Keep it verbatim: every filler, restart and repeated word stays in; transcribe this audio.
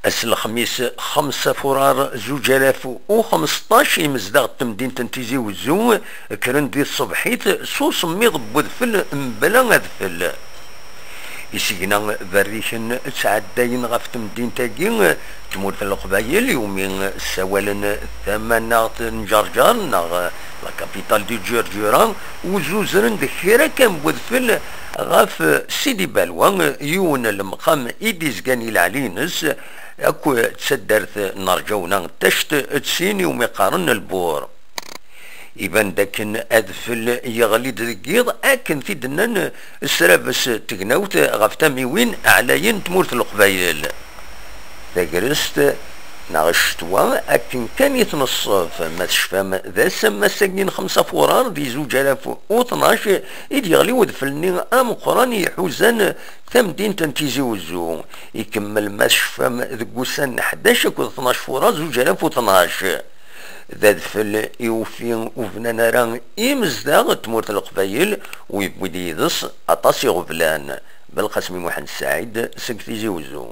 Ass n lexmis, xemsa furar zuǧ alaf u xemseṭṭac, imezdaɣ n temdint n Tizi Wezzu kkren di tṣebḥit s usemmiḍ n wedfel mebla adfel. Isigna berriken ttɛeddayen ɣef temdint-agi, tmurt n Leqbayel, iwumi ssawalen tamaneɣt n Ǧerǧer neɣ la capitale du Ǧerǧura, uzuzren-d kra kan n wedfel ɣef Sidi Balwa, yiwen n lemqam i d-izgan i lɛali-ines, akk d taddart n Rǧawna Tact d tin iwumi qqaren Lbur. Iban d akken adfel yeɣli-d deg yiḍ, akken t-id-nnan srabes n tegnawt ɣef tamiwin ɛlayen n tmurt n Leqbayel. Tagrest neɣ ccetwa akken kan i tneṣṣef, ma tecfam d ass ammas-agi n xemsa furar di zuǧ alaf u tnac i d-yeɣli wedfel-nni ameqqran iḥuzan tamdint n Tizi Wezzu. Ikemmel, ma tecfam, deg wussan n ḥdac akked tnac furar zuǧ alaf u tnac. D adfel iwfi ur bnan ara imezdaɣ n tmurt n Leqbayel, u yewwi-d yid-s aṭas iɣeblan. Belqasem Muḥend Saɛid seg Tizi Wezzu.